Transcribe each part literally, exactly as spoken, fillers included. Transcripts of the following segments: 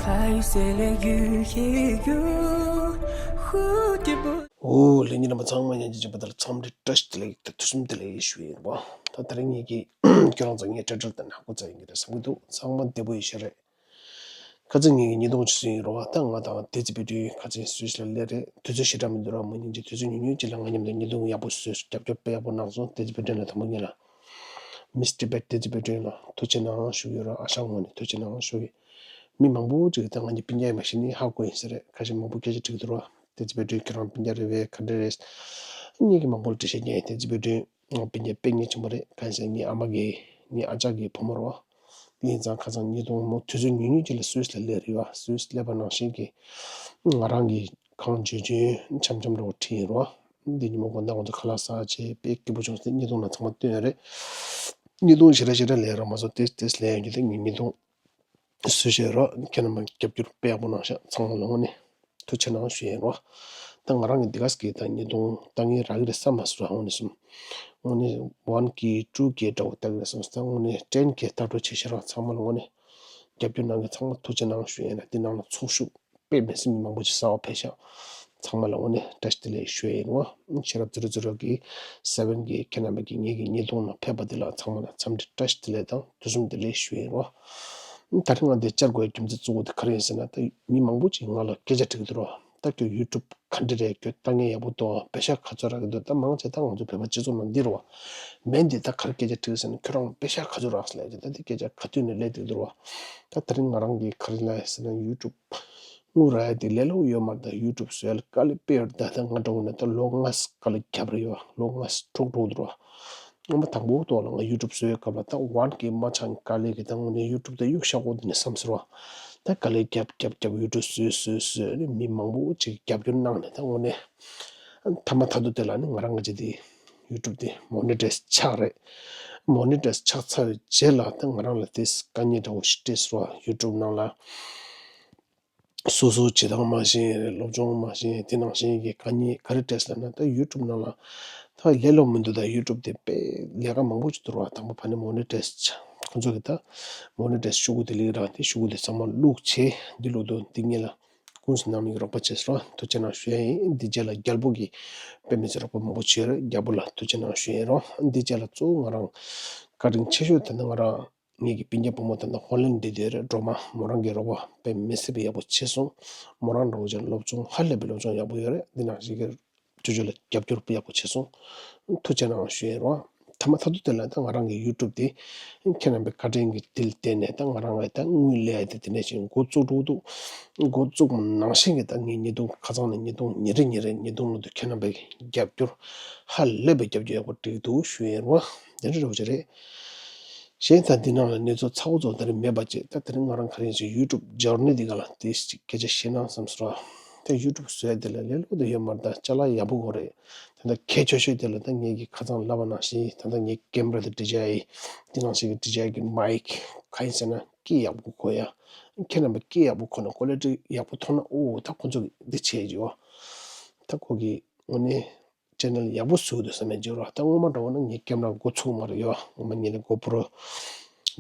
还有谁来遇也有蝴蝶不 ཨོ་ལྷན་རྒྱས་རྣམ་པ་ཚང་མ་ཡང་ཅིག་བྱས་པ་དང་འཚམས་འདྲི་བཀྲ་ཤིས་བདེ་ལེགས་དང་ཐུགས་སུན་བདེ་ལེགས་ཞུ་ཡིན་པ། ད་དེ་རིང་ངེད་ཀྱི་ཁྱོད་རང་ཚོ་ངའི་འཕྲལ་འཕྲལ་དང་ནག་པོ་ཚ་ཡིན་གྱི་རེད་བསམ་གྱི་འདུག་ཚང་མ་བདེ་པོ་ཡིན་ཤག་རེད། ཁ་ཚིག་ངེད་ཀྱི་ཉིས་སྟོང་ཆུ་ཚོད་ཡིན་རོགས། ད་ང་དང་བདེ་ཚེ་དཔལ་སྒྲོན་ཁ་ཚིག་སུད་སི་ལ་སླེབས་རེད། དུས་ཚོད་ཞེ་དྲག་མི་འདུག་ར། མི་ཉིན་གྱི་དུས་ཚོད་ཉུང་ཉུང་ཅིག་ལ་ང་མཉམ་དུ་ཉིས་སྟོང་ཡག་པོ་བཟོས་སོང་། རྒྱབ་སྐྱོར་དཔེ་ཡག་པོ་གནང་སོང་བདེ་ཚེ་དཔལ་སྒྲོན་ལ། དང་པོ་ཉིད་ལ། མིས་ཊི་བེཊ་བདེ་ཚེ་དཔལ་སྒྲོན་ལ་ཐུགས་རྗེ་གནང་ཞུ་གི་ཡོད་ར། ཨ་ཞང་ངོས་ནས་ཐུགས་རྗེ་གནང་ཞུ་གི། མི་མང་པོ་ཅིག་གིས་ད་ང་གཉིས་སྤུན་ཀྱག་ཡིན་པ་ཤེས་ནས་ཧ་གོ་ཡིན་ས་རེད། ཁ་ཤས་མང་པོ་སྐད་ཆ་དྲིས་འདུག་ར། བདེ་ཚེ་དཔལ་སྒྲོན་ཁྱེད་རང་སྤུན་ཀྱག་རེད་པས། ག་འདྲ་རེད། ངེད་ཀྱིས་མང་པོ་ལ་འགྲེལ་བཤད་རྒྱག་ཡིན། བདེ་ཚེ་དཔལ་སྒྲོན་སྤུན་ཀྱག་དཔེ་ངའི་ཆུང་མ་རེད། གང་ཡིན་ཟེར་ངའི་ཨ་མ་གི་ངའི་ཨ་ཅག་གི་བུ་མོ་རེད་པ། དེ་ཡིན་ཙང་ཁ་སང་ཉིས་སྟོང་མོ་དུས་ཚོད་ཉུང་ཉུང་ཅིག་ལ་སུད་སི་ལ་སླེབས་རེད་པ། སུད་སི་སླེབས་པ་ནང་བཞིན་གྱི་ང་རང་གིས་གང་བྱུང་བྱུང་འཆམ་འཆམ་འདྲ་པོ་ཁྲིད་ཡིན་རོགས། འདི་ཉིན་མོ་དགོང་དག་ང་ཚོ་ཁ་ལག་ཟ་བྱས་དཔེ་སྐྱིད་པོ་བྱུང་སྟེ་ཉིས་སྟོང་ནང་ཚང་མ་བཏོན་ཡོད་རེད། ཉིས་སྟོང་ཞེ་དྲག་ཞེ་དྲག་ལས་རོགས་མ་སོང་། ཏེས་ཏེས་ལས་ཡོད་རྒྱུ་དེ་ངས་ཉིས་སྟོང་སུ་བཤད་རོགས། ཁྱེད་རྣམ་པ་རྒྱབ་སྐྱོར་དཔེ་ཡག་པོ་གནང་ཤག་ཚང་མ་ལ་དངོས་གནས་ཐུགས་རྗེ་གནང་ཞུ་ཡིན་རོགས། ད་ང་རང་གི་འདི་ག་ཟེ་གི་ད་ཉིས་སྟོང་ད་ངས་རག་གི་རེད་བསམ་མ་སོང་ར། དངོས་གནས་སོང་། དངོས་གནས་ཝན་ཀེ་ཊུ་ཀེ་འདྲ་པོ་ལྟ་གི་རེད་བསམ་སོང་། ད་དངོས་གནས་ཊེན་ཀེ་ལྟ་སྤྲོ་བྱེད་ཤག་ར། ཚང་མ་ལ་དངོས་གནས་རྒྱབ་སྐྱོར་གནང་མཁན་ཚང་མ་ཐུགས་རྗེ་གནང་ཞུ་ཡིན་ར། འདི་ནང་ལ་ཚོགས་ཞུགས་དཔེ་མི་སྲིད་མི་མང་པོ་ཅིག་གསར་པ་ཕེབས་ཤག་ཚང་མ་ལ་དངོས་གནས་བཀྲ་ཤིས་བདེ་ལེགས་ཞུ་ཡིན་རོགས། ཤེས་རབ་ཛི་རོ་ཛི་རོ་གི་སེ་བན་གི་ཁྱེད་རྣམ་པ་གིས་ངེད་ཀྱི་ཉིས་སྟོང་ནང་ཕེབས་པ་འདི་ལ་ཚང་མ་ལ་འཚམས་འདྲི་བཀྲ་ཤིས་བདེ་ལེགས་དང་ཐུགས་སུན་བདེ་ལེགས་ཞུ་ཡིན་རོགས། ད་རིང་ང་འདི་བཅར་དགོས་རྒྱུ་མཚན་གཙོ་བོ་དེ་ག་རེ་ཡིན་ཟེར་ན། ད་མི་མང་པོ་ཅིག་ང་ལ་སྐད་ཆ་དྲི་གི་འདུག་རོགས། ད་ཁྱོད་ཡུ་ཊུབ་ག་འདྲ་རེད། ཁྱོད་ལྟ་མཁན་ཡག་པོ་འདུག་པེ་ཤག་ག་ཚོད་རག་གི་འདུག་ད་མང་ཆེ་ད་ང་ཚོ་བོད་པ་སྤྱི་ཚོགས་ནང་འདི་རེད་པ། མེད་འདི་ད་ག་རེ་སྐད་ཆ་དྲི་གི་ཟེར་ན། ཁྱོད་རང་པེ་ཤག་ག་ཚོད་རག་ཟེར་ལབ་ཀྱི། ད་འདི་སྐད་ཆ་ག་དུས་ནས་སླེབས་བསྡད་ཀྱི་འདུག་རོགས། ད་ད་རིང་ང་རང་གིས་ག་རེ་ལབ་ཟེར་ན། ཡུ་ཊུབ་དངུལ་རག་ཡ་དེ་ལས་སླ་པོ་ཡོད་མ་རེད། ད་ཡུ་ཊུབ་བཟོ་ཡ་ལ་དཀའ་ལས་དཔེ་ཡོད་རེད། ད་ད་ང་འདྲ་བོ་ནས་ད་ལོ་ལྔ་ཙམ་དཀའ་ལས་བརྒྱབ་རེད་ཡོད། ལོ་ལྔ་ཙམ་འཁྲུག་འགྲོ་གི་འདུག་རོགས། སྔོན་མ་དང་པོ་ཐོག་ལ་ང་ཡུ་ཊུབ་བཟོ་བའི་སྐབས་ལ་ད་ཝན་ཀེ་མ་ཆག་དཀའ་ལས་ཀྱིས་ད་དངོས་གནས་ཡུ་ཊུབ་དེ་གཡུག་བཞག་དགོས་འདུག་ནས་བསམ་ཟེར་བ། ད་དཀའ་ལས་རྒྱབ་རྒྱབ་རྒྱབ་ཡུ་ཊུབ་བཟོས་བཟོས་བཟོས་ནས་མི་མང་པོ་ཅིག་རྒྱབ་སྐྱོར་གནང་ནས། ད་དངོས་གནས་མཐའ་མ་མཐའ་མཇུག་དེ་ལ་ནི་ང་རང་ང་ཅིག་དེ་ཡུ་ཊུབ་དེ་མོ་ནི་ཊའི་ཛི་ཆགས་རེད། མོ་ནི་ཊའི་ཛི་ཆགས་ཚར་བའི་རྗེས་ལ་ད་ང་རང་ལ་དེ་དཀའ་ངལ་འདྲ་བོ་ཞིག་འཕྲད་སོང་བ། ཡུ་ཊུབ་ནང་ལ། སོ་སོའི་བྱེད་སྟངས་མ་ཤེས་རེད། སློབ་སྦྱོང་མ་ཤེས། དེ་ནང་བཞིན་གྱི་དཀའ་ངལ་ག་རེ་འཕྲད་སོང་ལབ་ན། ད་ཡུ་ཊུབ་ནང་ལ་ད་ལས་སླ་པོ་མི་འདུག་ད་ཡུ་ཊུབ་དེ་དཔེ་ལས་ཀ་མང་པོ་ཅིག་འདུག་ར། དང་པོ་ཕ་ནས་མོ་ནི་ཊའི་ཛི་ཆགས། ཁོང་ཚོ་གིས་ད་མོ་ནི་ཊའི་ཛི་ཤོག་གུ་དེ་སླེབས་ར། དེ་ཤོག་གུ་དེ་ཚང་མ་བླུགས་བྱས། འདི་བླུགས་འདུག་འདི་ངེད་ལ་ཀུན་སུ་ནང་མི་གིས་རོགས་པ་བྱས་སོང་ར། ཐུགས་རྗེ་གནང་ཞུ་ཡ་ཡིན། འདི་རྗེས་ལ་རྒྱལ་པོ་གིས་དཔེ་མི་སྲིད་རོགས་པ་མང་པོ་བྱས་རེད། རྒྱལ་པོ་ལ་ཐུགས་རྗེ་གནང་ཞུ་ཡ་ཡིན་རོགས། འདི་རྗེས་ལ་གཙོ་བོ་ང་རང་བཀའ་དྲིན་ཆེ་ཤོས་དེ་ནི་ང་རང་ངེད་ཀྱི་སྤུན་ཀྱག་བུ་མོ་དེ་ནི་ཧོ་ལན་འདི་དེ་རེད། སྒྲོལ་མ། མོ་རང་གིས་རོགས་པ་དཔེ་མི་སྲིད་པའི་ཡག་པོ་བྱས་སོང་། མོ་རང་འདྲ་བོ་ཅིག་སློབ་སྦྱོང་ཧ་ལས་པའི་སློབ་སྦྱོང་ཡག་པོ་ཡོད་རེད། འདི་ནང་བཞིན་གྱི་ཅོ་ཅོ་ལ་རྒྱབ་སྐྱོར་དཔེ་ཡག་པོ་བྱས་སོང་། ཐུགས་རྗེ་གནང་ཞུ་ཡ་ཡིན་རོགས། མཐའ་མ་མཐའ་མཇུག་དེ་ལ་ད་ང་རང་གི་ཡུ་ཊུབ་དེ་ཁྱེད་རྣམ་པའི་བཀའ་དྲིན་གྱི་དེ་ལ་བརྟེན་ནས་ད་ང་རང་ལ་ད་དངུལ་སླེབས་ཡ་དེ་དེ་ནས་ཅིག་འགོ་བཙུགས་འགྲོ་གི་འདུག་འགོ་བཙུགས་པ་ནང་བཞིན་གྱི་ད་ངས་ཉིས་སྟོང་ཁ་སང་ནས་ཉིས་སྟོང་ཉིན་རེ་ཉིན་རེ་ཉིས་སྟོང་ལོ་དུ་ཁྱེད་རྣམ་པའི་རྒྱབ་སྐྱོར་ཧ་ལས་པའི་རྒྱབ་སྐྱོར་ཡག་པོ་སྒྲིག་འདུག་ཞུ་ཡ་ཡིན་རོགས། དེ་འདྲ་འདྲ་བོ་ཅིག་རེད། གཞན་ད་འདི་ནང་ལ་གནས་ཚུལ་ཚ་བོ་ཚོ་ད་རེས་མེད་པ་བྱས། ད་དེ་རིང་ང་རང་ག་རེ་ཡིན་ཞེ་ན། ཡུ་ཊུབ་ཇར་ནི་འདི་ག་ལ་དེ་ཅིག་སྐད་ཆ་བཤད་ན་བསམ་སོང་ར། ད་ཡུ་ཊུབ་བཟོ་ཡ་དེ་ལ་ལས་སླ་པོ་དེ་ཡོད་མ་རེད། ད་ཅ་ལག་ཡག་པོ་དགོས་རེད། ད་ལྟ་གལ་ཆེ་ཤོས་དེ་ལ་ད་ངེད་ཀྱིས་ཁ་སང་ལབ་པ་ནང་བཞིན་ད་ལྟ་ངའི་ཀེམ་ར་དེ་ཌི་ཇེ་ཨའི་དེ་ནང་བཞིན་གྱི་ཌི་ཇེ་ཨའི་གི་མའིག་ག་ཡིན་ཟེར་ན་སྐད་ཡག་པོ་གོ་ཡ། ཁྱེད་རྣམ་པ་སྐད་ཡག་པོ་གོ་ན། ཀོ་ལི་ཊི་ཡག་པོ་མཐོང་ན། ཨོ་ད་ཁོ་ཚོ་གིས་འདི་བྱས་ཀྱི་ཡོད། ད་ཁོ་གིས་དངོས་གནས་ཅེ་ནལ་ཡག་པོ་བཟོས་འདུག་བསམ་ཡ་ཅིག་ཡོད་ར། ད་སྔོན་མ་འདྲ་བོ་ན་ངས་ཀེམ་ར་འགོ་ཚུགས་མ་རེད་ཡོད། སྔོན་མ་ངས་ནི་གོ་པོ་རོ་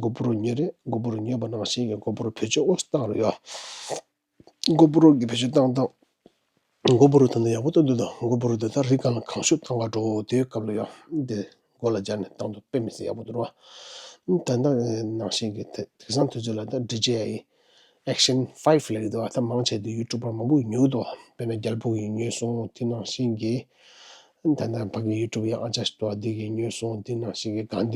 གོ་པོ་རོ་ཉོས་རེད། གོ་པོ་རོ་ཉོས་པ་ནང་བཞིན་གྱི་གོ་པོ་རོ་བེད་སྤྱོད་ཨོ་ཙམ་བཏང་རེད་ཡོད། གོ་པོ་རོ་གི་བེད་སྤྱོད་བཏང་སྟངས། གོ་པོ་རོ་ད་ནི་ཡག་པོ་ད་འདུག་ད་གོ་པོ་རོ་དེ་ད་རི་སྒང་ལ་གང་ཤུགས་བཏང་ག་འགྲོ་དེའི་སྐབས་ལ་ཡོད། དེ་མགོ་ལ་སྦྱར་ནས་བཏང་འདུག་དཔེ་མི་སྲིད་ཡག་པོ་འདུག་ར། ད་ལྟ་ནང་བཞིན་གྱི་དེ་དེང་སང་དུས་ཚོད་ལ་ད་ཌི་ཇེ་ཨའི་ཨེག་ཤན་ཕའིབ་ལབ་ཀྱི་འདུག་ད་མང་ཆེ་དེ་ཡུ་ཊུབ་པར་མང་པོ་ཉོས་འདུག་དཔེར་ན་རྒྱལ་པོ་གིས་ཉོས་སོང་། དེ་ནང་བཞིན་གྱི་ད་ལྟ་ཕ་གི་ཡུ་ཊུབ་ཡང་ཨ་ཅག་ཞིག་འདུག་དེ་གིས་ཉོས་སོང་། དེ་ནང་བཞིན་གྱི་དགའ་ལྡན་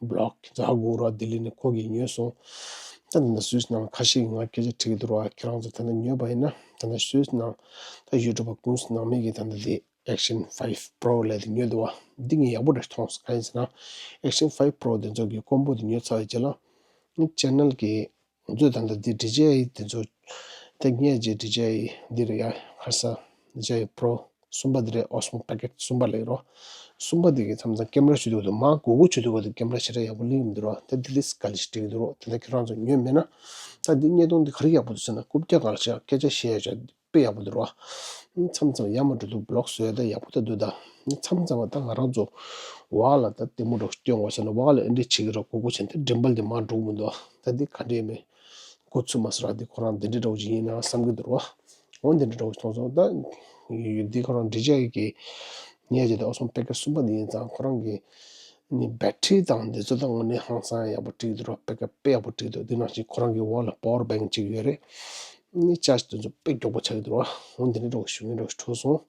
བི་ལོག་ཛ་གུ་ར་ལྡི་ལི་ནས་ཁོ་གིས་ཉོས་སོང་། ད་ད་ལྟ་སུད་སི་ནང་ཁ་ཤས་ཀྱིས་ང་སྐད་ཆ་དྲིས་ཀྱི་འདུག་ར། ཁྱེད་རང་ཚོ་ད་ལྟ་ཉོས་པ་ཡིན་ན། ད་ལྟ་སུད་སི་ནང་ད་ཡུ་ཊུབ་པ་ཀུན་སུ་ནང་མི་གིས་ད་ལྟ་དེ་ཨེག་ཤན་ཕའིབ་པོ་རོ་ལབ་དེ་ཉོས་འདུག་བ། འདི་ངས་ཡག་པོ་འདྲ་མཐོང་སོང་། གང་ཡིན་ཟེར་ན་ཨེག་ཤན་ཕའིབ་པོ་རོ་དེ་ཚོ་གི་ཀོམ་པོ་དེ་ཉོས་ཚར་བའི་རྗེས་ལ་ཅེ་ནལ་གི་ང་ཚོས་ད་ལྟ་འདི་ཌི་ཇེ་ཨའི་དེ་ཚོ་ད་ངས་ཀྱི་ཌི་ཇེ་ཨའི་འདི་རེད་ཡ། ཁ་སང་ཌི་ཇེ་ཨའི་པོ་རོ་གསུམ་པ་འདི་རེད། ཨོ་སི་མོ་པེ་ཀེཊ་གསུམ་པ་ལབ་ཀྱི་རོ། གསུམ་པ་འདི་གི་མཚམས་མཚམས་ཀེམ་ར་ཞུ་དུས་དུ་མར་སྒུར་སྒུར་བྱེད་དུས་དུ་ཀེམ་ར་ཞེ་དྲག་ཡག་པོ་སླེབས་ཀྱི་མི་འདུག་རོ། ད་འདི་ལིས་ག་ལེ་ཞིག་སྤྲད་ཀྱི་འདུག་རོ། དེ་ད་ཁྱེད་རང་ཚོ་ཉོས་མེད་ན། ད་འདི་བརྙན་ཐུང་འདི་ག་རེ་ཡག་པོ་འདུག་ཟེར་ན། རྐུབ་བཀྱག་སྒང་ལ་བཞག་སྐད་ཆ་བཤད་ཡ་ཅིག་དཔེ་ཡག་པོ་འདུག་རོ། མཚམས་མཚམས་ཡ་མ་འགྲོ་དུས་བི་ལོག་བཟོ་ཡ་ད་ཡག་པོ་ད་འདུག་ད་མཚམས་མཚམས་ད་ང་རང་ཚོ་འོག་ལ་ད་ལྟད་མོ་འདྲ་སྟོན་དགོས་ཟེར་ན་འོག་ལ་ཨེ་འདྲ་བྱེད་ཀྱི་རོ། སྒུར་སྒུར་བྱས་ནས་ད་མགྲིན་པ་འདི་མར་འགྲོ་གི་མི་འདུག་ད་འདི་ག་འདྲ་ཡིན་མིན། འགོ་ཚུགས་མ་སོང་ར། འདི་ཁོ་རང་འདི་འདྲ་འདྲ་བོ་ཞིག་ཡིན་ན་བསམ་གྱི་འདུག་ར། འོ་འདི་འདྲ་འདྲ་བོ་ཞིག་མཐོང་སོང་། ད་འདི་ཁོ་རང་འབྲི་བྱ་ཡི་གི་ཉེ་རྗེས་དེ་ཨོ་སོང་པེ་ཀར་གསུམ་པ་འདི་ཡིན་ཙང་ཁོ་རང་གི་ནི་བེ་ཊི་རི་དང་འདི་ཚོ་དང་དངོས་གནས་ཧང་སང་ཡག་པོ་བྲིས་འདུག་ར། པེ་ཀར་དཔེ་ཡག་པོ་བྲིས་འདུག་འདི་ནང་བཞིན་ཁོ་རང་གི་འོག་ལ་པ་ཝར་བེང་གཅིག་ཡོད་རེད། ནི་ཅར་ཇི་དེ་ཚོ་དཔེ་མགྱོགས་པོ་ཆགས་ཀྱི་འདུག་ར། འོ་འདི་འདྲ་འདྲ་བོ་ཞིག་ངས་འདྲ་བོ་ཞིག་ཐུག་སོང་།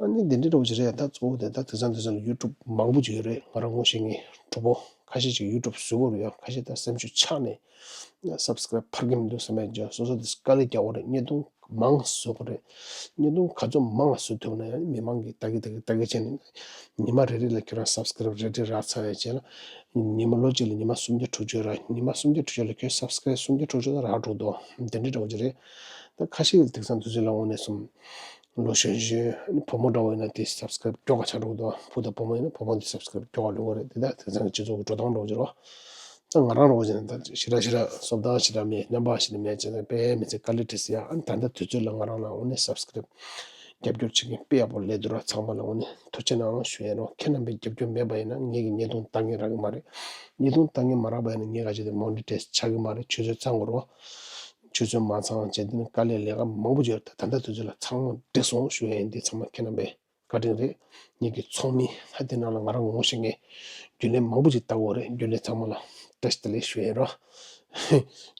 ཨ་ནི་འདི་འདྲ་འདྲ་བོ་ཞིག་རེད། ད་གཙོ་བོ་དེ་ད་དེང་སང་དེང་སང་ལ་ཡུ་ཊུབ་མང་པོ་ཅིག་ཡོད་རེད། ང་རང་ངོ་ཤེས་མཁན་གྲོགས་པོ་ཁ་ཤས་ཅིག་ཡུ་ཊུབ་བཟོ་གི་རེད་ཡ། ཁ་ཤས་ད་སེམས་ཤུགས་ཆག་ནས་སབ་སི་ཀ་རེབ་འཕར་གྱི་མི་འདུག་བསམ་པའི་ཅིག་སོ་སོ་དེ་དཀའ་ལས་རྒྱག་དགོས་རེད། བརྙན་ཐུང་མང་བཟོ་དགོས་རེད། བརྙན་ཐུང་ག་ཚོད་མང་བཟོ་ཐུབ་ན་ཡང་མི་མང་གིས་ལྟ་གི་ལྟ་གི་ལྟ་གི་བྱས་ནས་ཉི་མ་རེ་རེ་ལ་ཁྱོད་རང་སབ་སི་ཀ་རེབ་རེ་རེ་རག་ཚར་བའི་རྗེས་ལ་ཉི་མ་ལོ་གཅིག་ལ་ཉི་མ་སུམ་བརྒྱ་དྲུག་ཅུ་རག་ཉི་མ་སུམ་བརྒྱ་དྲུག་ཅུ་ལ་ཁྱོད་སབ་སི་ཀ་རེབ་སུམ་བརྒྱ་དྲུག་ཅུ་ལ་རག་འགྲོ་འདུག་འདི་འདྲ་འདྲ་བོ་ཅིག་རེད། ད་ཁ་ཤས་ཀྱིས་དེང་སང་དུས་ཚོད་ལ་དངོས་གནས་སོང་ལོ་གཞོན་གཞོན་ཨ་ནི་བུ་མོ་འདྲ་བོ་ཡིན་ན་དེ་སབ་སི་ཀ་རེབ་མགྱོགས་པ་ཆགས་འགྲོ་འདུག་བུ་དང་བུ་མོ་ཡིན་ན་བུ་མོ་དེ་སབ་སི་ཀ་རེབ་མགྱོགས་པ་ལོས་དགོས་རེད། དེ་ད་དེང་སང་གི་སྤྱི་ཚོགས་ཀྱི་འགྲོ་སྟངས་འདྲ་བོ་ཅིག་རེད། ད་ང་རང་རོགས་བྱས་ན་ད་ཞེ་དྲག་ཞེ་དྲག་བཟོ་སྟངས་ཞེ་དྲག་མེད། རྣམ་པ་ཞེ་དྲག་མེད་བྱས་ན་དཔེ་མི་ཚེ་དཀའ་ལས་འཕྲད་སྲིད་ཡ། ཨ་ནི་ད་ལྟ་དུས་ཚོད་ལ་ང་རང་ལ་དངོས་གནས་སབ་སི་ཀ་རེབ་རྒྱབ་སྐྱོར་བྱེད་མཁན་དཔེ་ཡག་པོ་སླེབས་འདུག་ར། ཚང་མ་ལ་དངོས་གནས་ཐུགས་རྗེ་གནང་ཞུ་ཡ་ཡིན་རོགས། ཁྱེད་རྣམ་པས་རྒྱབ་སྐྱོར་མེད་པ་ཡིན་ན་ངེད་ཀྱི་བརྙན་ཐུང་ལྟ་མཁན་རག་གི་མ་རེད། བརྙན་ཐུང་ལྟ་མཁན་མ་རག་པ་ཡིན་ན་ངས་ག་ཅི་དེ་མོ་ནི་ཊའི་ཛི་ཆགས་ཀྱི་མ་རེད། ཆུ་ཚོད་ཚང་དགོས་རོགས། ཆུ་ཚོད་མ་ཚང་བྱས་འདི་ནི་དཀའ་ལས་ལས་ཀ་མང་པོ་ཡོད་རེད། ད་ད་ལྟ་དུས་ཚོད་ལ་ཚང་མ་འགྲིག་སོང་ཞུ་ཡ་ཡིན། འདི་ཚང་མ་ཁྱེད་རྣམ་པས་བཀའ་དྲིན་རེད། ངེད་ཀྱི་ཚོགས་མི་ད་འདི་ནང་ལ་ང་རང་ངོ་ཤེས་མཁན་རྒྱུན་ལས་མང་པོ་ཅིག་ལྟ་གི་ཡོད་རེད། རྒྱུན་ལས་ཚང་མ་ལ་བཀྲ་ཤིས་བདེ་ལེགས་ཞུ་ཡ་ཡིན་རོགས།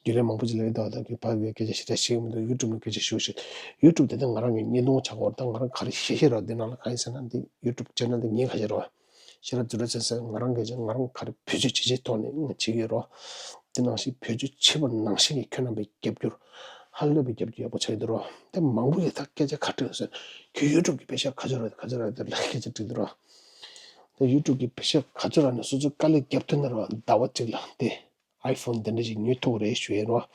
རྒྱུན་ལས་མང་པོ་ཅིག་ལ་ཡིན་ད་ད་གི་ཕ་གི་སྐད་ཆ་ཞེ་དྲག་བཤད་ཀྱི་མི་འདུག་ཡུ་ཊུབ་ནས་སྐད་ཆ་ཞུ་ཞིག་ཡུ་ཊུབ་དེ་ད་ང་རང་གི་བརྙན་ཐུང་ཆགས་ཀྱི་ཡོད་རེད། ད་ང་རང་ག་རེ་བཤད་ཤེས་རོགས། འདི་ནང་ལ་གང་ཡིན་ཟེར་ན་འདི་ཡུ་ཊུབ་ཅེ་ནལ་འདི་ངས་ག་རེ་རོགས། ཤེས་རབ་འཛིན་གྲྭ་ཆེན་ཟེར་ང་རང་སྐད་ཆ་ང་རང་ག་རེ་བེད་སྤྱོད་བྱེད་བྱེད་ཐོག་ནས་ང་བྱེད་ཀྱི་ཡོད་རོགས། དེ་ནང་བཞིན་བེད་སྤྱོད་བྱེད་པ་ནང་བཞིན་གྱི་ཁྱོད་རྣམ་པའི་རྒྱབ་སྐྱོར་ཧ་ལས་པའི་རྒྱབ་སྐྱོར་ཡག་པོ་ཆགས་ཀྱི་འདུག་རོགས། དེ་མང་པོ་ཡོད་ད་སྐད་ཆ་ག་འདྲ་ཟེར་ཁྱོད་ཡུ་ཊུབ་ཀྱི་པེ་ཤ་ག་ཚོད་རག་ག་ཚོད་རག་དེ་ལ་སྐད་ཆ་དྲིས་འདུག་རོགས། དེ་ཡུ་ཊུབ་ཀྱི་པེ་ཤ་ག་ཚོད་རག་ནས་སོ་སོ་དཀའ་ལས་རྒྱབ་ཐུབ་ན་རོགས། ཟླ་བ་གཅིག་ལ་དེ་ཨའི་ཕོན་དེ་འདྲ་ཞིག་ཉོས་ཐུབ་རེད་ཞུ་ཡིན་རོགས།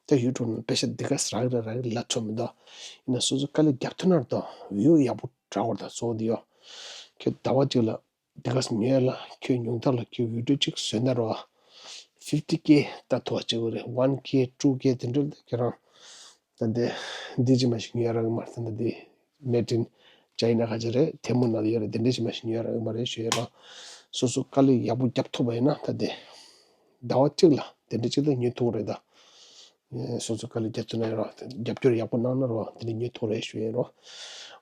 དེ་ཡུ་ཊུབ་ནང་པེ་ཤ་འདི་ག་རག་རེད་རག་རེད་ལབ་ཆོག་མི་འདུག་ཡིན་ན་སོ་སོ་དཀའ་ལས་རྒྱབ་ཐུབ་ན་རོགས། ད་བིའུ་ཡག་པོ་རག་བར་ད་གཙོ་བོ་འདི་ཡོད། ཁྱོད་ཟླ་བ་གཅིག་ལ་འདི་ག་ཉོས་ལ་ཁྱོད་ཉུང་མཐའ་ལ་ཁྱོད་བི་ཌིའོ་གཅིག་བཟོས་ན་རོགས། ཕིབ་ཊི་ཀེ་ལྟ་ཐུབ་པ་བྱེད་དགོས་རེད། ཝན་ཀེ་ཊུ་ཀེ་དེ་འདྲ་ཁྱེད་རང་ད་འདི་འདི་ཅི་མ་ཞིག་ཉོས་རག་གི་མ་རེད། ད་འདི་མེ་ཌི་ཨིན་ཅའི་ན་ག་ཅི་རེད། ཐལ་མོ་ནང་ལ་ཡོད་རེད། དེ་འདྲ་ཅི་མ་ཞིག་ཉོས་རག་གི་མ་རེད་ཞུ་ཡ་རང་སོ་སོ་དཀའ་ལས་ཡག་པོ་རྒྱབ་ཐུབ་པ་ཡིན་ན་ད་འདི་ཟླ་བ་གཅིག་ལ་དེ་འདྲ་ཅིག་ད་ཉོས་ཐུབ་རེད་ད། སོ་སོ་དཀའ་ལས་རྒྱབ་ཐུབ་ན་རོགས། རྒྱབ་སྐྱོར་ཡག་པོ་གནང་ན་རོགས། དེ་འདྲ་ཉོས་ཐུབ་རེད་ཞུ་ཡ་རོགས།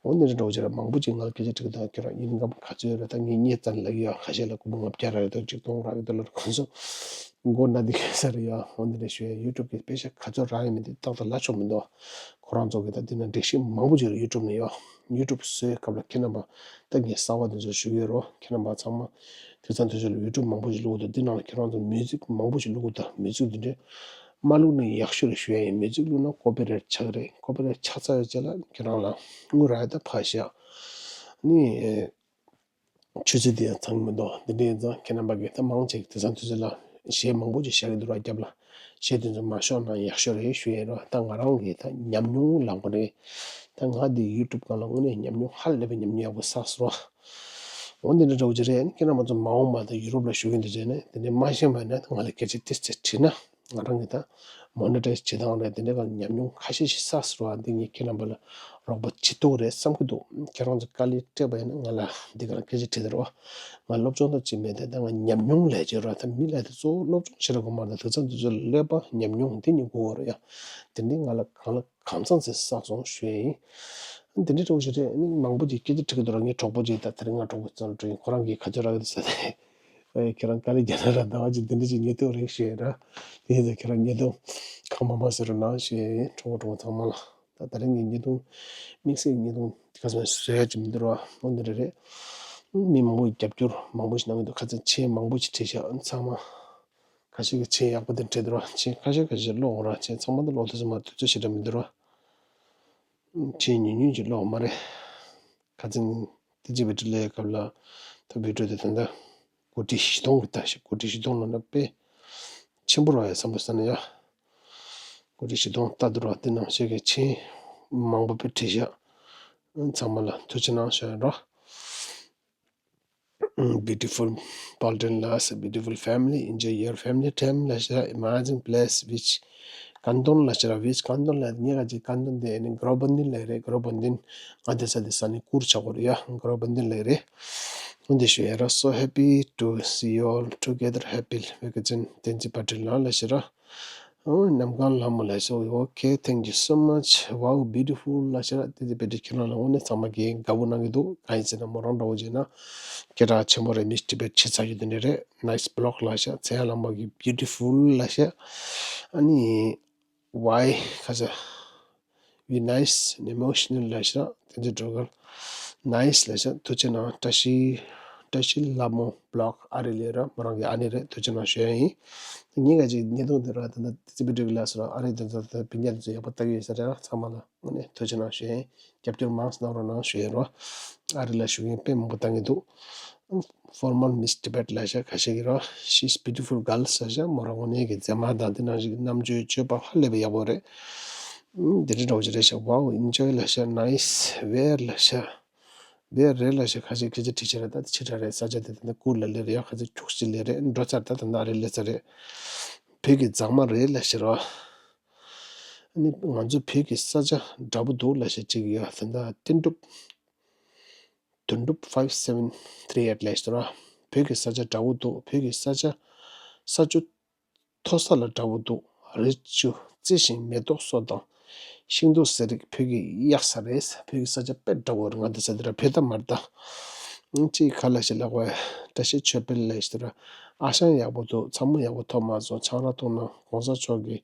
འོ་འདི་འདྲ་འདྲ་བོ་ཅིག་ར་མང་པོ་ཅིག་ང་ལ་སྐད་ཆ་དྲིས་ཀྱི་འདུག་ཁྱོད་རང་དབྱིན་སྐད་ག་ཚོད་ཡོད་རེད། ད་ངས་སྙད་བཙལ་ནས་ལབ་ཀྱི་ཡོད། ཁ་ཤས་ལ་སྐུ་འབུམ་ལྔ་བརྒྱ་རག་གི་འདུག་ཆིག་སྟོང་རག་གི་འདུག་ལབ་ཁོང་ཚོ་མགོ་ན་འདི་ག་ས་རེད་ཡ། འོ་འདི་འདྲ་ཞུ་ཡ། ཡུ་ཊུབ་ཀྱི་པེ་ཤ་ག་ཚོད་རག་ཡོད་མེད་དེ་ཏག་ཏག་ལབ་ཆོག་མི་འདུག་ཁོ་རང་ཚོ་གི་ད་འདི་ན་སྒྲིག་གཞི་མང་པོ་ཅིག་རེད་ཡུ་ཊུབ་ནས་ཡོད། ཡུ་ཊུབ་བཟོས་སྐབས་ལ་ཁྱེད་རྣམ་པ་ད་ངས་གསར་པ་འདི་ཚོ་ཞུ་གི་ཡོད་རོགས། ཁྱེད་རྣམ་པ་ཚང་མ་དེང་སང་དུས་ཚོད་ལ་ཡུ་ཊུབ་མང་པོ་ཞིག་བླུགས་འདུག་འདི་ནང་ལ་ཁྱེད་རང་ཚོ་མིའུ་ཛིག་མང་པོ་ཞིག་བླུགས་འདུག་མིའུ་ཛིག་འདི་འདྲའི་མ་བླུགས་ན་ཡག་ཤོས་རེད་ཞུ་ཡ་ཡིན། མིའུ་ཛིག་བླུགས་ན་ཀོ་པི་རའེ་ཊི་ཆགས་ཀྱི་རེད། ཀོ་པི་རའེ་ཊི་ཆགས་ཚར་བའི་རྗེས་ལ་ཁྱེད་རང་ལ་དངུལ་རག་ཡ་ད་ཕར་བཞག་ནི། ཆུ་ཚོད་དེ་ཡང་ཚང་གི་མི་འདུག་འདི་འདྲ་ཡིན་ཙང་ཁྱེད་རྣམ་པ་གིས་ད་མང་ཆེ་གིས་དེང་སང་དུས་ཚོད་ལ་གཞས་མང་པོ་ཅིག་བཞག་གི་འདུག་ར། རྒྱབ་ལ་གཞས་དེ་ཚོ་མ་ཤོར་ན་ཡག་ཤོས་རེད་ཞུ་ཡས་རོགས། ད་ང་རང་གིས་ད་ཉམས་མྱོང་ལབ་དགོས་རེད། ད་ང་འདི་ཡུ་ཊུབ་སྒང་ལ་དངོས་གནས་ཉམས་མྱོང་ཧ་ལས་པའི་ཉམས་མྱོང་ཡག་པོ་བསགས་སོང་ར། འོ་འདི་འདྲ་འདྲ་བོ་ཅིག་རེད། ཁྱེད་རྣམ་པ་ཚོ་མ་འོངས་པ་ད་ཡུ་རོབ་ལ་བཞུགས་ཀྱི་འདུག་ཟེར་ནས་དེ་འདྲའི་མ་ཤེས་པ་ཡིན་ན་ད་ང་ལ་སྐད་ཆ་ཏོག་ཙམ་དྲིས་ན། ང་རང་གིས་ད་མོ་ནི་ཊའི་ཛི་བྱེད་སྟངས་རེད། དེ་འདྲའི་སྒང་ཉམས་མྱོང་ཁ་ཤས་ཤིག་བསགས་སོང་བ། འདི་ངས་ཁྱེད་རྣམ་པ་ལ་རོགས་པ་བྱེད་ཐུབ་ཀྱི་རེད་བསམ་གྱི་འདུག་ཁྱེད་རང་ཚོ་དཀའ་ལས་སྤྲད་པ་ཡིན་ན་ང་ལ་འདི་ག་ལ་སྐད་ཆ་དྲིས་དང་རོགས། ང་སློབ་སྦྱོང་ད་ཅིག་མེད་དེ། ད་ང་ཉམས་མྱོང་ལས་བྱེད་རོགས། ད་མི་ལ་དེ་གཙོ་བོ་སློབ་སྦྱོང་བྱེད་ར་དགོས་མ་རེད། དེང་སང་དུས་ཚོད་ལ་ཀླད་པ་ཉམས་མྱོང་འདི་གཉིས་དགོས་པ་རེད་ཡ། དེ་འདི་ང་ལ་གང་ལ་གང་འཚམ་ཟིག་བསགས་སོང་ཞུ་ཡ་ཡིན། འདི་འདྲའི་འདྲ་བོ་ཞིག་རེད། ཨ་ནི་མང་པོ་ཅིག་སྐད་ཆ་དྲི་གི་འདུག་ར། ངའི་གྲོགས་པོ་ཅིག་ད་དེ་རིང་ང་གྲོགས་པོ་ཚོ་ལ་དྲིས་ཡིན། ཁོ་རང་གིས་ག་ཚོད་རག་གི་འདུག་ཟེར་ནས། ཨེ་ཁྱེད་རང་དཀའ་ལས་རྒྱག་ན་ར་ཟླ་བ་གཅིག་འདི་འདྲ་ཅིག་ཉོ་ཐུབ་རེད་ཞུ་ཡ་ར། དེ་ཡིན་ཙང་ཁྱེད་རང་བརྙན་ཐུང་གང་མང་མང་བཟོ་རོགས་གནང་ཞུ་ཡ་ཡིན། གྲོགས་པོ་གྲོགས་མོ་ཚང་མ་ལ། ད་དེ་རིང་གི་བརྙན་ཐུང་དམིགས་བསལ་གྱི་བརྙན་ཐུང་དེ་ག་ཚོད་བཟོ་ཡ་ཅིག་མི་འདུག་ར། འོ་འདི་འདྲ་རེད། མི་མང་པོས་རྒྱབ་སྐྱོར་མང་པོ་ཞིག་གནང་གི་འདུག་ཁ་ཚོན་མཆན་མང་པོ་ཞིག་བྲིས་ཤག་ཚང་མ། ཁ་ཤས་ཀྱིས་མཆན་ཡག་པོ་དེ་བྲིས་འདུག་ར། མཆན་ཁ་ཤས་ཁ་ཤས་ཀློག་འོང་ར། མཆན་ཚང་མ་དེ་ཀློག་ཐུབ་ས་མ་རེད། དུས་ཚོད་ཞེ་དྲག་མི་འདུག་ར། མཆན་ཉུང་ཉུང་ཅིག་ཀློག་མ་རེད། ཁ་ཚོན་དེ་གཅིག་བི་ཌིའོ་ལས་སྐབས་ལ་ད་བི་ཌིའོ་དེ་ད་ལྟ་གོ་སྒྲིག་བཞི་སྟོང་གི་ལྟ་ཞིག་གོ་སྒྲིག་བཞི་སྟོང་ལ་ན་དཔེ་ཆེན་པོ་ར་ཡ་བསམ་པ་ས་ནས་ཡ། གོ་སྒྲིག་བཞི་སྟོང་ལྟ་འདུག་ར། དེ་ནང་བཞིན་གྱི་མཆན་མང་པོ་དཔེ་བྲིས་ཤག་ཚང་མ་ལ་ཐུགས་རྗེ་གནང་ཞུ་ཡ་ར། Beautiful Palden ལགས། Beautiful family, enjoy your family time ལབ་ཤག Amazing place, which canton ལབ་ཤག Which canton ལབ་ངས་ག་ཅིག་ཀན་ཏོན་དེ་ནི་གྲོ་བོན་ཏིན་ལབ་རེད། གྲོ་བོན་ཏིན། ང་དེ་ས་དེ་ས་ནི་ཀུར་ཆག་གོ་རེད་ཡ། གྲོ་བོན་ཏིན་ལབ་རེད། འོ་འདི་ཞུ་ཡ་ར། So happy to see you all together, happy vacation ཐེན་ཙི་པ་ཊེལ་ལགས་ལབ་ཤག་ར། ཨོ་ནམ་མཁའ་ལྷ་མོ་ལགས་སོ། Okay, thank you so much. Wow, beautiful ལབ་ཤག་དེ་དེ་དཔེ་དེ་ཁྱེད་རང་ལ་དངོས་གནས་ཚང་མ་གིས་དགའ་པོ་གནང་གི་འདུག་གང་ཡིན་ཟེར་ན་མོ་རང་འདྲ་བོ་བྱས་ན་སྐད་གྲགས་ཆེན་པོ་རེད། Miss Tibet བྱས་ཚར་ཡོད་དེ་འདྲ་རེད། Nice blog ལབ་ཤག་ཚེ་དབང་ལྷ་མོ་གིས་beautiful ལབ་ཤག་ཨ་ནི། Why ཁ་ས། We nice and emotional ལབ་ཤག་དེ་ཚོ་འགྲོ་གར། Nice ལབ་ཤག་ཐུགས་རྗེ་གནང་། བཀྲ་ཤིས། བཀྲ་ཤིས་ལྷ་མོ་blog ཨ་རི་ལས་ར། མོ་རང་གི་ཨ་ནེ་རེད། ཐུགས་རྗེ་གནང་ཞུ་ཡ་ཡིན། ངས་ག་ཅིག་བརྙན་ཐུང་འདི་ར་ད་ལྟ་ཙི་པི་འགྲིག་ལ་སོ་ར། ཨ་རི་དེ་ཚོ་ད་ལྟ་བི་ཉ་དེ་ཚོ་ཡག་པོ་ལྟ་གི་ཡོད་ས་རེད་ར། ཚང་མ་ལ་དངོས་གནས་ཐུགས་རྗེ་གནང་ཞུ་ཡ་ཡིན། རྒྱབ་སྐྱོར་མང་ཙམ་གནང་རོགས་གནང་ཞུ་ཡ་རོ། ཨ་རི་ལ་བཞུགས་མཁན་དཔེ་མང་པོ་ལྟ་གི་འདུག Former Miss Tibet ལབ་ཤག་ཁ་ཤས་ཀྱིས་རོ། She's beautiful girl ཟེར་ཤག་མོ་རང་དངོས་གནས་ཀྱི་མཛེས་མ་དང་དེ་ནང་བཞིན་གྱི་རྣམ་དཔྱོད་སྤྱོད་པ་ཧ་ལས་པའི་ཡག་པོ་རེད། ཨུམ། དེ་འདྲ་འདྲ་བོ་ཅིག་རེད་ཤག Wow, enjoy ལབ་ཤག Nice, where ལབ་ཤག Where རེད་ལབ་ཤག་ཁ་ཤས་སྐད་ཆ་དྲིས་ཤག་ར། ད་དེ་ཕྱི་དྲགས་རེད། ས་ཆ་དེ་ད་ལྟ་ཀུར་ལ་སླེབས་རེད་ཡ། ཁ་ཤས་ཁྱུག་ཅིག་སླེབས་རེད། འགྲོ་ཚར། ད་ད་ལྟ་ཨ་རི་སླེབས་ཚར་རེད། བོད་ཀྱི་མཛངས་མ་རེད་ལབ་ཤག་ར། ཨ་ནི་ང་ཚོ་བོད་ཀྱི་ས་ཆ་འདྲ་པོ་འདུག་ལབ་ཤག་ཅིག་ཡ། ད་ལྟ་དོན་གྲུབ། དོན་གྲུབ་five seven three eight ལབ་ཤག་ར། བོད་ཀྱི་ས་ཆ་འདྲ་པོ་འདུག་བོད་ཀྱི་ས་ཆ་ས་ཆུ་མཐོ་ས་ལ་འདྲ་པོ་འདུག་རི་ཆུ་རྩི་ཤིང་མེ་ཏོག་སོགས་དང་། ཤིང་ཏོག་ཟས་རིགས་བོད་ཀྱི་གཡག་ས་རེད། བོད་ཀྱི་ས་ཆ་དཔེ་འདྲ་པོ་རེད། ང་འདི་ས་འདི་ར་བོད་ད་མ་རེད་ད། ཅིག་ག་ལབ་ཤག་ལབ་དགོས། བཀྲ་ཤིས་ཆོས་འཕེལ་ལབ་ཤག་ར། ཨ་ཞང་ཡག་པོ་འདུག་ཚ་མོ་ཡག་པོ་ཐོབ་མ་སོང་། ཆང་རག་འཐུང་ན་གོང་ས་མཆོག་གིས་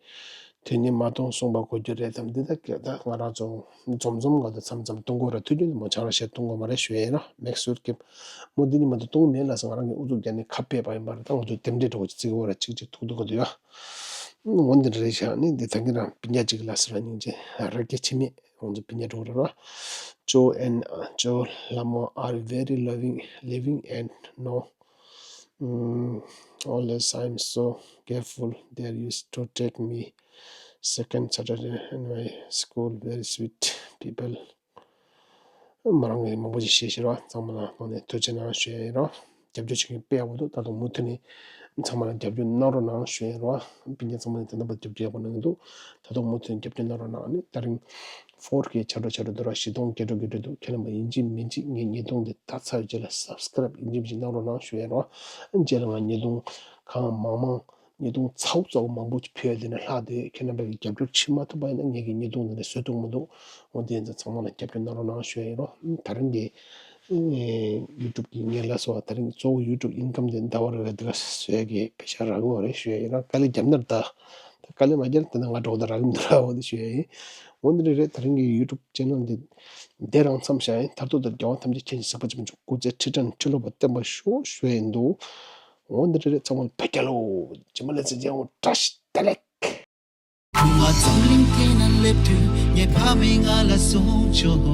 དེ་ནི་མ་འཐུང་གསུངས་པ་གོ་རྒྱུ་རེད་དམ། འདི་ད་སྐད་ད་ང་རང་ཚོ་འཛོམས་འཛོམས་སྒང་དུ་མཚམས་མཚམས་འཐུང་དགོས་ར། དུས་རྒྱུན་དུ་མོ་ཆང་རག་བཞེས་འཐུང་དགོས་མ་རེད་ཞུ་ཡ་ཡིན་ར། མེག་སུར་ཀིབ། མོ་འདི་ནི་མ་འཐུང་འཐུང་མེད་ལབ་སོང་། ང་རང་གི་ཨུ་ཚུགས་རྒྱག་ནི་ཁ་ཕེབས་པ་ཡིན་པ་རེད། ད་ང་ཚོ་རྟེན་འབྲེལ་འདྲ་བོ་ཅིག་བརྩི་གི་ཡོད་ར། གཅིག་གཅིག་ཐུག་ཐུག་གི་འདུག་ཡ། འོ་འདི་འདྲ་རེད་ཤག་ནི་འདི་ད་གིན་རང་སྤུན་ཀྱག་ཅིག་ལ་ཟེར་བ་སྙིང་རྗེ་ར། སྐད་ཆ་མེད། ང་ཚོ་སྤུན་ཀྱག་འགྲོ་ར་ར། ཇོ་ཨེན་ཇོ་ལྷ་མོ། Are very loving, living and no. Mm, always I'm so careful. They used to take me second Saturday in my school. Very sweet people. མོ་རང་གིས་མང་པོ་ཞིག་བཤད་ཤག་ར། ཚང་མ་ལ་ནང་ནས་ཐུགས་རྗེ་གནང་ཞུ་ཡ་ཡིན་ར། རྒྱབ་སྐྱོར་བྱེད་མཁན་དཔེ་ཡག་པོ་འདུག་ད་དུང་མུ་མཐུད་ནས་ཚང་མ་ལ་རྒྱབ་སྐྱོར་གནང་རོགས་གནང་ཞུ་ཡ་ཡིན་ར། སྤུན་ཀྱག་ཚང་མ་ནས་ད་ལྟ་བར་རྒྱབ་སྐྱོར་ཡག་པོ་གནང་གི་འདུག་ད་དུང་མུ་མཐུད་ནས་རྒྱབ་སྐྱོར་གནང་རོགས་གནང་། ཨ་ནི་ད་རིང་ཕོར་ཁེ་ཆགས་འགྲོ་ཆགས་འགྲོ་འདུག་ར། བཞི་སྟོང་བརྒལ་འགྲོ་བརྒལ་འགྲོ་འདུག་ཁྱེད་རྣམ་པ་ཡིན་གཅིག་མིན་གཅིག་ངའི་བརྙན་ཐུང་འདི་ལྟ་ཚར་བའི་རྗེས་ལ་སབ་སི་ཀ་རབ་ཡིན་གཅིག་མིན་གཅིག་གནང་རོགས་གནང་ཞུ་ཡ་ཡིན་ར། རྗེས་ལ་ང་བརྙན་ཐུང་གང་མང་མང་བརྙན་ཐུང་ཚ་བོ་ཚ་བོ་མང་པོ་ཅིག་ཕུལ་ཡ་དེ་ནས་ལྷག་སྟེ་ཁྱེད་རྣམ་པ་གི་རྒྱབ་སྐྱོར་བྱེད་མ་ཐུབ་པ་ཡིན་ན་ངེད་ཀྱི་བརྙན་ཐུང་འདི་ནས་བཟོ་ཐུབ་མི་འདུག་འོ་དེ་ཡིན་ཙང་ཚང་མ་ལ་རྒྱབ་སྐྱོར་གནང་རོགས་གནང་ཞུ་ཡ་ཡིན་རོ། ད་རིང་གི་ཨེ་ཡུ་ཊུབ་གི་ངས་ལབ་སོང་བ། ད་རིང་གཙོ་བོ་ཡུ་ཊུབ་ཨིན་ཀམ་དེ་ཟླ་བ་རེ་རེ་འདི་ག་བཟོ་ཡ་གི་པེ་ཤ་རག་གི་ཡོད་རེད་ཞུ་ཡ་ཡིན་ར། དཀའ་ལས་རྒྱབ་ན་རེད་ད། ད་དཀའ་ལས་མ་རྒྱབ་ན་ད་ང་འགྲོ་གི་ད་རག་གི་མི་འདུག་ར། འོ་དེ་ཞུ་ཡ་ཡིན། འོ་དེ་རེད་རེད། ད་རིང་གི་ཡུ་ཊུབ་ཅེ་ནལ་འདི་འདི་རང་མཚམས་བཞག་ཡིན། མཐར་ཐུག་ཏུ་རྒྱལ་བ་ཐམས་ཅད་མཁྱེན་ཅིང་གཟིགས་པ་ཆེན་པོ་མཆོག་སྐུ་ཚེ་ཁྲི་ཕྲན་ཁྲི་ལོ་བར་བརྟན་པར་ཤོག་ཞུ་ཡ་ཡིན་འདུག་འོ་འདི་འདྲ་རེད། ཚང་མ་ཕ་གི་ལོ། ཇི་མ་ལ་ཟེར་ཅང་བཀྲ་ཤིས་བདེ་ལེགས། ཁུ་མ་ཚོ་གླིང་དེ་ན་སླེབས་དུས་ངའི་ཕ་མས་ང་ལ་གསུངས་བྱུང་།